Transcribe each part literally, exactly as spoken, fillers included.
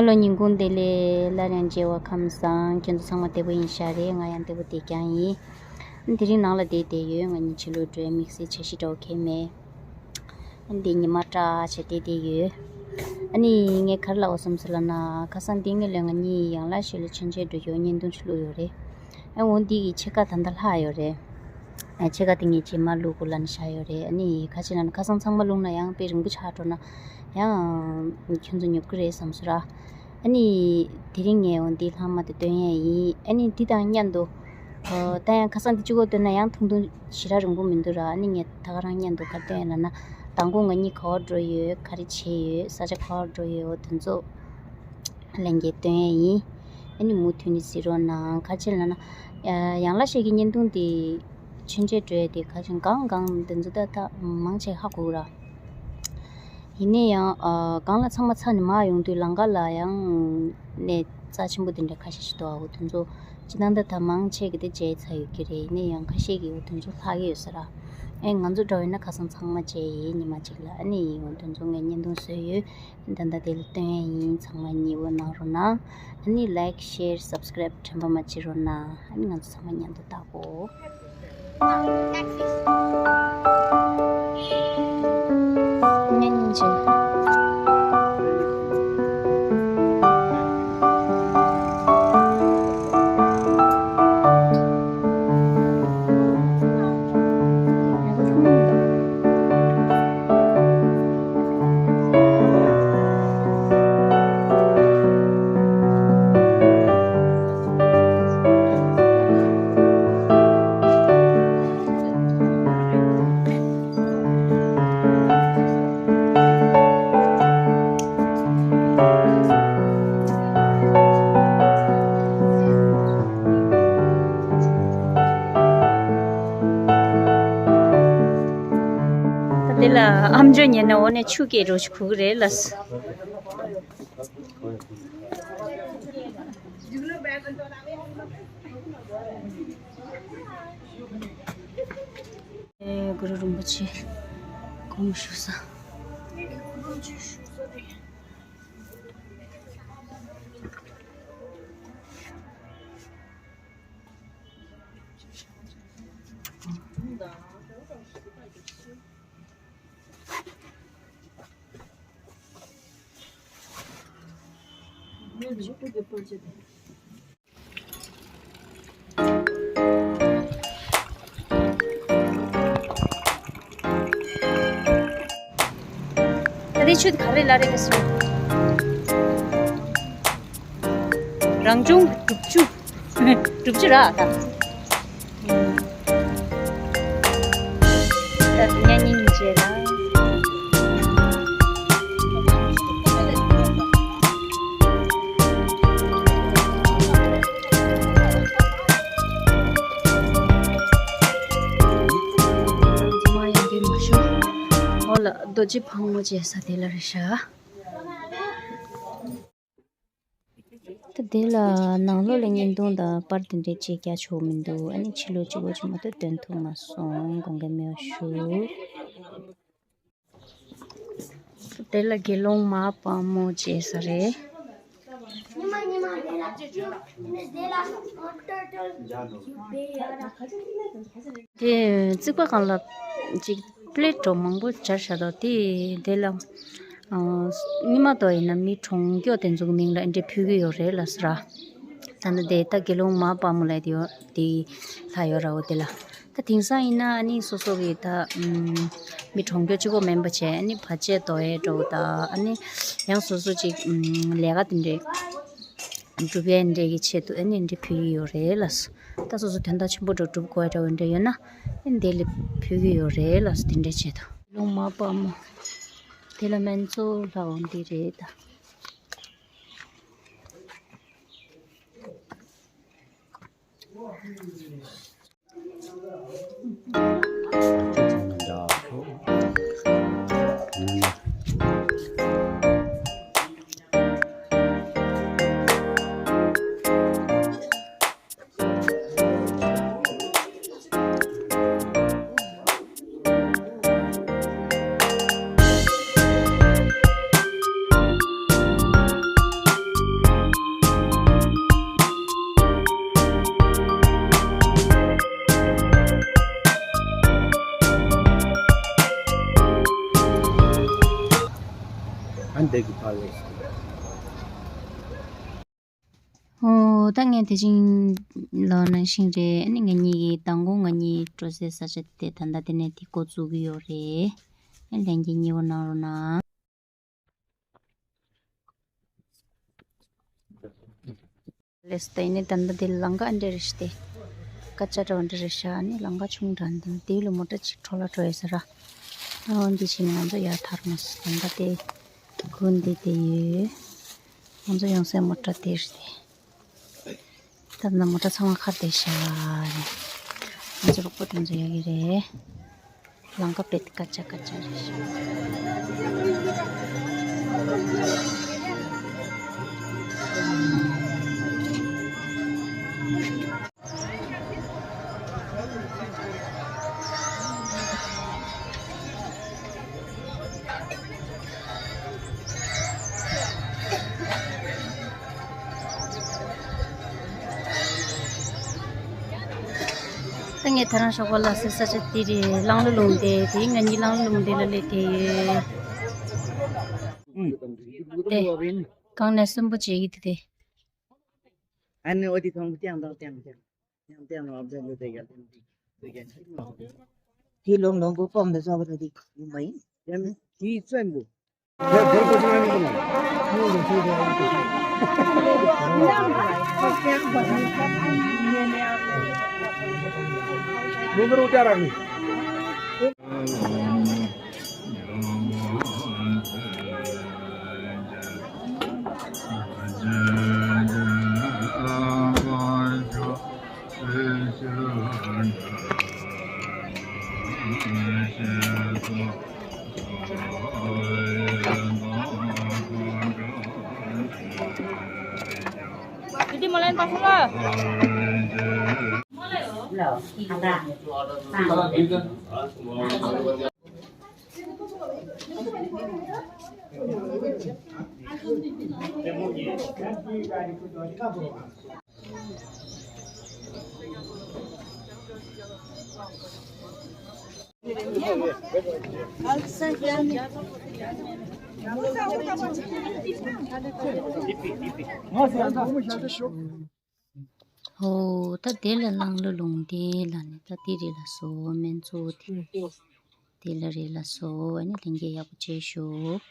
ལོ་ཉིན་གུང་བདེ་ལེགས། སླར་ཡང་མཇལ་བ་ཁམས་བཟང་། ཁྱེད་ཚོ་ཚང་མ་བདེ་པོ་ཡིན་ཤག་རེད། ང་ཡང་བདེ་པོ་བསྡད་རྐྱང་ཡིན། དེ་རིང་ནང་ལ་བསྡད་བསྡད་ཡོད། ང་གཉིས་ཕྱི་ལོགས་འགྲོ་ཡ་དམིགས་བསལ་འཆར་གཞི་འདྲ་བོ་གང་ཡང་མེད། འདི་ཉི་མ་འདྲ་བྱས་བསྡད་བསྡད་ཡོད། ཨ་ནི་ངས་ག་རེ་ལབ་དགོས་བསམ་སོང་ལབ་ན། ཁ་སང་འདི་སྔོན་ལ་ང་གཉིས་ཡང་ལ་ཤོད་ལ་མཆོད་མཇལ་འགྲོ་རྒྱུ་བརྙན་ཐུང་ཅིག་བླུགས་ཡོད་རེད། ཨ་འོ་འདི་གི་ཕྱེད་ཀ་ད་ལྟ་ལྷག་ཡོད་རེད། ཨ་ཕྱེད་ཀ་དེ་ངས་རྗེས་མ་བླུགས་དགོས་ལབ་ནས་བཞག་ཡོད་རེད། ཨ་ནི་ག་ཅི་ལབ་ན་ཁ་སང་ཚང་མ་བླུགས་ན་ཡང་དཔེ་རིང་པོ་ཆགས་འགྲོ་ན་ཡང་ཁྱོད་ཚོ་ཉོབ་ཀྱི་རེད་བསམ་སོང་ར། ཨ་ནི་དེ་རིང་ངས་འོ་འདི་ལྷག་མ་དེ་སྟོན་ཡས་ཡིན། ཨ་ནི་འདི་དང་མཉམ་དུ་ཨོ་ད་ཡང་ཁ་སང་འདི་གཅིག་པོ་སྟོན་ན་ཡང་ཐུང་ཐུང་ཞེ་དྲག་རིང་པོ་མི་འདུག་ར། ཨ་ནི་ངས་ད་ག་རང་མཉམ་དུ་ག་རེ་སྟོན་ཡས་ལབ་ན། དང་པོ་ང་གཉིས་ག་པར་འགྲོ་ཡོད། ག་རེ་བྱས་ཡོད། ས་ཆ་ག་པར་འགྲོ་ཡོད། འོ་དེ་ཚོ་ལན་འགའ་སྟོན་ཡས་ཡིན། ཨ་ནི་མུ་མཐུད་ནས་གཟིགས་རོགས་གནང་། ག་ཅི་ལབ་ན། ཡང་ལ་ཤོད་ཀྱི་བརྙན་ཐུང་དེ་མཆོད་མཇལ་འགྲོ་ཡས་དེ་ག་ཅི་གང་གང་དེ་ཚོ་ད་ད་མང་ཆེ་ཧ་གོ་གི་ར། ཡིན་ན་ཡང་ཨ་སྒང་ལ་ཚང་མ་ཚར་ནས་མར་ཡོང་དུས་ལམ་ཁ་ལ་ཡང་གནས་རྩ་ཆེན་པོ་དེ་འདྲ་ཁ་ཤས་ཤིག་འདུག་ཨ། འོ་དེ་ཚོ་སྤྱིར་བཏང་ད་ད་མང་ཆེ་གི་དེ་མཇལ་ཚར་ཡོད་ཀྱི་རེད། ཡིན་ན་ཡང་ཁ་ཤས་ཀྱིས་འོ་དེ་ཚོ་ལྷག་གི་ཡོད་ས་ར། ཨེ་ང་ཚོ་འདྲ་བོ་ཡིན་ན་ཁ་སང་ཚང་མ་མཇལ་ཡིན། ཉི་མ་གཅིག་ལ། ཨ་ནི་འོ་དེ་ཚོ་ངས་བརྙན་ཐུང་བཟོས་ཡོད། ད་ལྟ་དེ་ལ་སྟོན་ཡས་ཡིན། ཚང་མ་མཉེས་པོ་གནང་རོགས་གནང་། ཨ་ནི་like, share, subscribe དྲན་པ་མ་བརྗེད་རོགས་གནང་། ཨ་ནི་ང་ཚོ་ཚང་མ་མཉམ་དུ་ལྟ་གོ། དེ་ལ་ཨམ་ཅོག་ཉན་ན་འོ་ནས་ཆུ་སྐྱེས་རོ་ཞིག་ཁུག་རེད་ལ། གུ་རུ་རིན་པོ་ཆེ་དགོངས་ཞུ་ས། ད་ལྟའི་ཆུ་དེ་ག་རེ་ལ་རེད་ཟེར། རང་བྱུང་གི་སྒྲུབ་ཆུ། སྒྲུབ་ཆུ་ར་ད། ད་དེ་ཉ་སྙིང་རྗེ་ལ། འོ་ལ་རྡོ་རྗེ་ཕག་མོ་བྱས་ས་དེ་ལ་རེད་ཤག་ད་དེ་ལ་ནང་ལོགས་ལ་བརྙན་ཐུང་དང་པར་དེ་འདྲས་ཅིག་རྒྱག་ཆོག་མི་འདུག་ཨ་ནི་ཕྱི་ལོགས་གཅིག་པོ་ཅིག་མ་གཏོགས་སྟོན་ཐུབ་མ་སོང་། དགོངས་འགལ་མེད་པ་ཞུ། དེ་ལ་དགེ་སློང་མ་དཔའ་མོ་བྱས་ས་རེད། དེ་རྩིག་པ་སྒང་ལ་ཅིག་པླེཊ་འདྲ་མང་པོ་སྦྱར་བཞག་འདུག་དེ་དེ་ལ་ཨ་སྔོན་མ་དུ་ཡིན་ན་མི་གྲོངས་མཁན་དེ་ཚོ་གི་མིང་ལ་འདི་འདྲས་ཕུལ་གྱི་ཡོད་རེད་ལབ་སོང་ར། ད་ནི་དེ་ད་དགེ་སློང་མ་དཔའ་མོ་ལབ་དེ་ཡོད་དེ་ལྷག་ཡོད་ར། འོ་དེ་ལ་ད་དེང་སང་ཡིན་ན་ཨ་ནི་སོ་སོ་གི་ད་ཨམ་མི་གྲོངས་མཁན་གཅིག་པོ་མིན་པ་བྱས། ཨ་ནི་བར་ཆད་དོར་ཡས་འདྲ་བོ་ད་ཨ་ནི་ཡང་སོ་སོ་ཅིག་ཨམ་ལས་ཀ་དེ་འདྲས་སྒྲུབ་ཡས་འདྲས་ཀྱི་ཆེད་དུ་ཨ་ནི་འདི་འདྲས་ཕུལ་གྱི་ཡོད་རེད་ལབ་སོང་། ད་སོ་སོ་དོན་དག་ཆེན་པོ་འདྲ་སྒྲུབ་དགོས་ཡ་འདྲ་བོ་འདྲ་ཡོད་ན་ཨ་ནི་དེ་ལ་ཕུལ་གྱི་ཡོད་རེད་ལབ་སོང་། དེ་འདྲས་བྱས་ད། སློབ་མ་དཔའ་མོ། དེ་ལ་སྨན་གཙོ་ལྷ་འོང་འདི་རེད་ད། ཨོ། ད་ངས་དེ་བཞིན་ལོ་ནང་བཞིན་རེད། ཨ་ནི་ང་གཉིས་ཀྱིས་མདང་དགོང་ང་གཉིས་འགྲོ་སའི་ས་ཆ་དེ་ད་ལྟ་དེ་ནས་དེ་འགོ་བཙུགས་ཀྱི་ཡོད་རེད། ཨ་ལན་རྒྱག་མཉེས་པོ་གནང་རོགས་གནང་། ལགས་སོ། ད་ཡིན་ནའི་ད་ལྟ་དེ་ལམ་ཁ་འདྲ་རེད་ཤག་དེ་ཀ་ཅ་འདྲ་བ་འདྲ་རེད་ཤག་ཨ་ནི་ལམ་ཁ་ཆུང་དྲགས་འདུག་དེ་ལ་མོ་ཊ་གཅིག་འཕྲོ་བརླག་འགྲོ་ཡོད་ས་ར། ཨ་འོ་འདི་བྱས་ནས་ང་ཚོ་ཡར་ཐར་མ་སོང་། ད་ལྟ་དེ་དགོན་སྡེ་དེ་ཡོད། ང་ཚོ་ཡོང་སའི་མོ་ཊ་དེ་རེད་དེ། ད་ནི་མོ་ཊ་ཚང་མ་ཁར་བསྡད་ཤག་ང་ཚོ་རོགས་པ་དེ་ཚོ་ཡོད་ཀྱི་རེད། ལམ་ཁ་དཔེ་སྐད་ཆ་སྐད་ཆ་རེད་ཤག་ད་ངས་ད་རང་ཞོགས་པ་ལ་སེ་ས་ཆ་དེ་རེད། གླང་ལོ་ལུང་བསྟན། དེ་ང་གཉིས་གླང་ལོ་ལུང་བསྟན་ལ་སླེབས་བསྡད་ཡོད། དེ་གང་ནས་གསོན་པོ་བྱེད་ཀྱི་དེ་དེ། ཨ་ནི་ཨོ་དེ་ཐོང་ཀྱང་དང་ཀྱང་ཀྱང་ཀྱང་ཀྱང་ལོ་བདེ་ལོ་བདེ་ཡ་ལོ་བདེ་ཡ། དེ་ལོང་ལོང་གོ་པོང་དེ་ཟ་བ་དེ་ཡིན་མ་ཡིན། ཡ་ནི་དེའི་བཙོན་པོ། ཧོ། ད་དེ་ལ་གླང་ལོ་ལུང་བསྟན་ལ་ནི་ད་དེ་རེད་ལགས་སོ། སྨན་གཙོ་བོ་དེ་དེ་ལ་རེད་ལགས་སོ། ཨ་ནི་ལྷན་རྒྱས་ཡག་པོ་བྱས་ཤོག་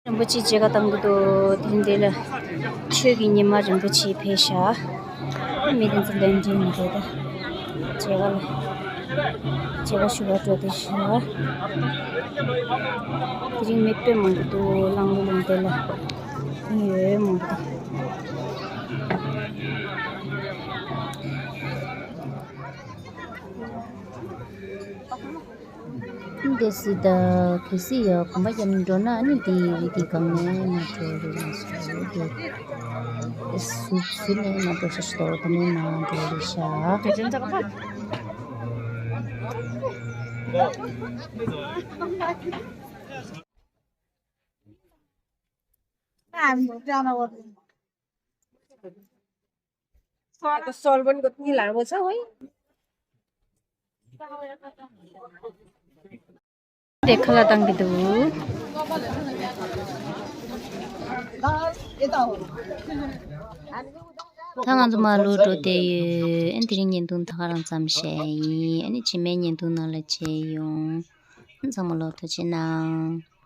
རིན་པོ་ཆེ་མཇལ་ཁ་བཏང་གི་འདུག་དེ་རིང་འདི་ལ་ཆོས་ཀྱི་ཉི་མ་རིན་པོ་ཆེ་ཕེབས་ཤག་མི་དེ་ཚོ་ལན་འདྲེན་མི་འདུག་ད་མཇལ་ཁ་ལ་མཇལ་ཁ་ཞུ་བར་འགྲོ་བསྡད་ཤག་དེ་རིང་མི་དཔེ་མང་པོ་འདུག་གླང་ལོ་ལུང་བསྟན་ལ་མི་ཡོད་མང་པོ་འདུག་འདི་སྲིད་ད་གལ་སྲིད་ཡ་གོམ་པ་རྒྱབ་ནས་འགྲོ་ན་ཨ་ནི་དེ་རི་དེ་སྒང་ནས་མར་འགྲོ་རེད་ལགས་སོ། དེ་ཟུར་ཟུར་ནས་མར་འགྲོ་ཤག་ཤི་ཏོ་དེ་ནས་མར་འགྲོ་རེད་ཤག सल्भनको तिन लामो छ है। དེ་ཁ་ལག་བཏང་གི་འདུག་ད་ང་ཚོ་མར་ལོག་འགྲོ་བསྡད་ཡོད། ཨ་ནི་དེ་རིང་བརྙན་ཐུང་ད་ག་རང་ཙམ་བཤད་ཡིན། ཨ་ནི་རྗེས་མའི་བརྙན་ཐུང་ནང་ལ་མཇལ་ཡོང་། ཚང་མ་ལོ་ཐུགས་རྗེ་གནང་།